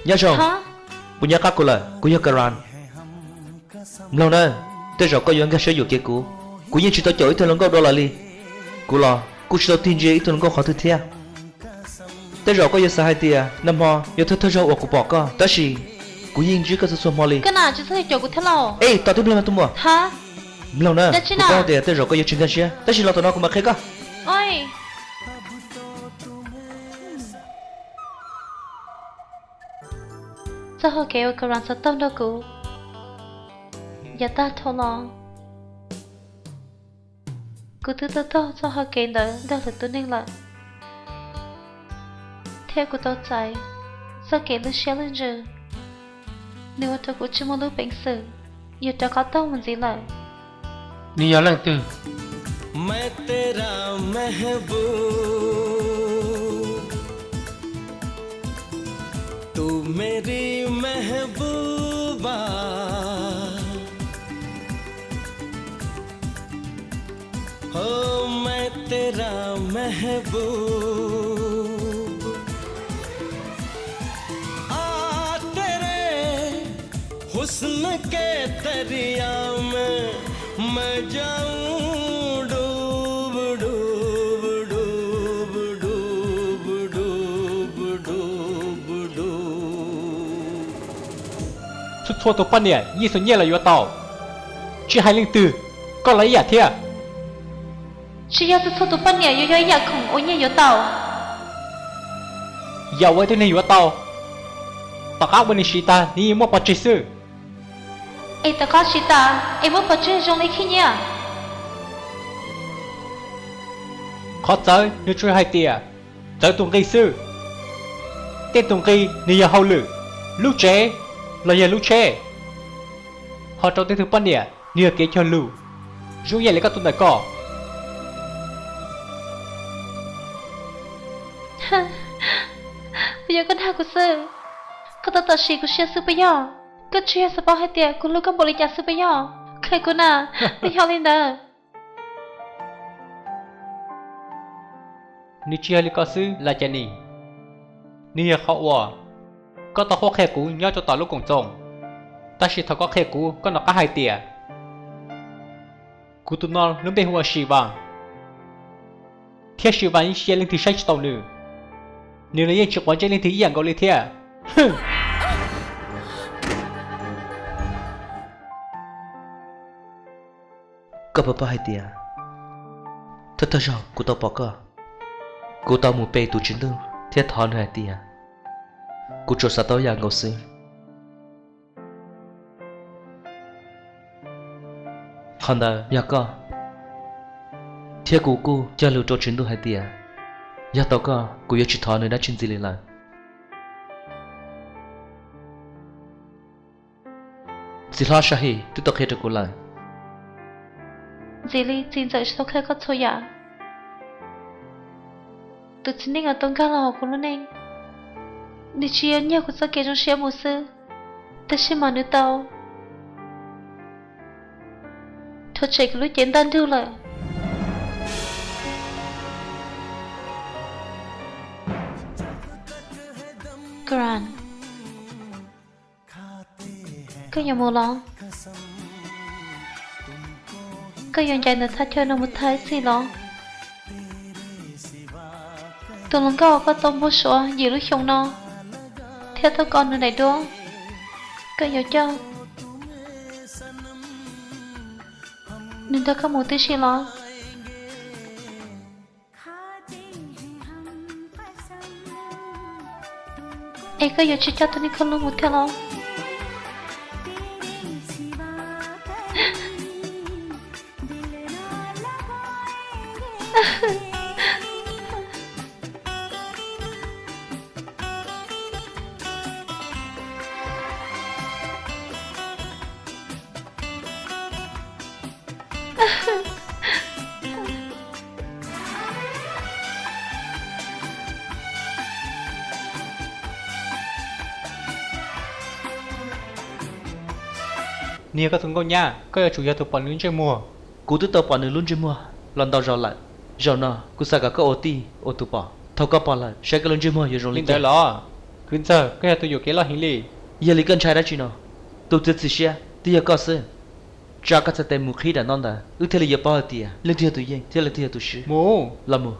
Nyob zoo. Puas nco qab kuv lawm? Kuv yog Karan. Mloog na, tej zaum koj yuav nkag siab yuam kev kuv. Kuv yeej tsis tau caum ib tug hluas nkauj dua lawm li. Kuv los kuj tsis tau tig ntsia ib tug hluas nkauj qhov twg thiab. Tej zaum koj yuav xav hais tias nag hmo yog thawj thawj zaug uas kuv pom koj, tab sis kuv yeej ntsib koj txhua txhua hmo li. Koj na tsis txhob caum kuv thiab lauj. Ej, tos twb mloog tus muam. Ha? Mloog na, kuv paub tias tej zaum koj yuav tsis nkag siab, tab sis los tom no kuv mam qhia koj. Txoj hau kev uas Karan xav taug nrog kuv yav tag dhau los, kuv twb taug taug txoj hau kev ntawd ntawm lwm tus neeg lawm, thiab kuv tau txais txoj kev lwj siab lwj ntsws. Nws ua rau kuv tsis muaj lub peev xwm yuav rov qab taug mus ntxiv lawm. Nws yog leej twg? Txhua txhua tus poj niam yeej xuas nyiaj los yuav tau, tsis hais leej twg, koj los ib yam thiab. Tsis yog txhua txhua tus poj niam yuav yog ib yam khoom uas nyiaj yuav tau. Yam uas ib tug neeg yuav tau, tom qab uas nws siv tas nws yeej muab pov tseg xwb. Es tom qab siv tas es muab pov tseg zoo li khib nyiab. Qhov txawv nws tsuas hais tias txawv tus nqi xwb. Tej tus nqi nws yog hauj lwm, lub tsev, los yog lub tsheb. Ho rau tej tug poj niam nws yog kev cog lus, zoo ib yam li koj tus ntawm koj. Puas yog koj dag kuv xwb? Koj tab tom siv kuv siab xwb puas yog? Koj tsis yog xav paub hais tias kuv hlub koj npaum li cas xwb puas yog? Qhia kuv na, puas yog li ntawd? Nws tsis yog li ko xwb Laj Ca Nis. Nws yog qhov uas koj tau qhuab qhia kuv nyob rau tom lub koom txoos, tab sis thaum koj qhia kuv koj nov qab hais tias kuv tus no lub npe hu ua Sis Vas, thiab Sis Vas yeej tsis yog leej twg saib tsis taus nws, nws los yeej tsis quav ntsej leej twg ib yam nkaus li thiab. Koj puas paub hais tias thawj thawj zaug kuv tau pom koj, kuv tau mus pe tus tswv ntuj thiab thov nws hais tias kuv tsuas xav tau yam nkaus xwb. Qhov ntawd yog koj, thiab kuv kuj cog lus rau tswv ntuj hais tias yog tau koj kuv yuav tsis thov nws dab tsi ntxiv li lawm. Txiv hlob Sahis twb tau qhia rau kuv lawm. Ntxiv li txiv ntxawm tsis tau qhia koj txhua yam. Tus txiv neej uas tau nkag los hauv kuv lub neej, nws tsis yog nyiag kuv txoj kev zoo siab mus xwb, tab sis mas nws tau rhuav tshem kuv lub cev ntaj nrug lawm. Karan, koj yuav mus los? Koj yuav ncaim ntawm thaj chaw no mus tag ib txhis los? Tus hluas nkauj uas koj tau npau suav yim lub xyoo no thiab tau koj nws daim duab, koj yuav coj nws nrog koj mus tib si los? Es koj yuav tsis coj tus neeg koj hlub mus thiab los? Nws yog koj tus nkauj nyab, koj yuav tsum yog tus pom nws lub ntsej muag. Kuv twb tau pom nws lub ntsej muag. los ntau zaus lawm. Zaum no kuv xav kom koj ua tij ua tus pom, thaum koj pom lawm saib koj lub ntsej muag yuav zoo li cas los. Kwv ntxawg, koj yog tus yuam kev loj heev li. Yog li koj ntshai dab tsi no? Tus txiav txim siab twb yog koj xwb. Tso koj txhais tes mus qhib daim ntawv ntawd, wb thiaj li yuav paub hais tias leej twg yog tus yeej thiab leej twg yog tus swb. Mus, los mus.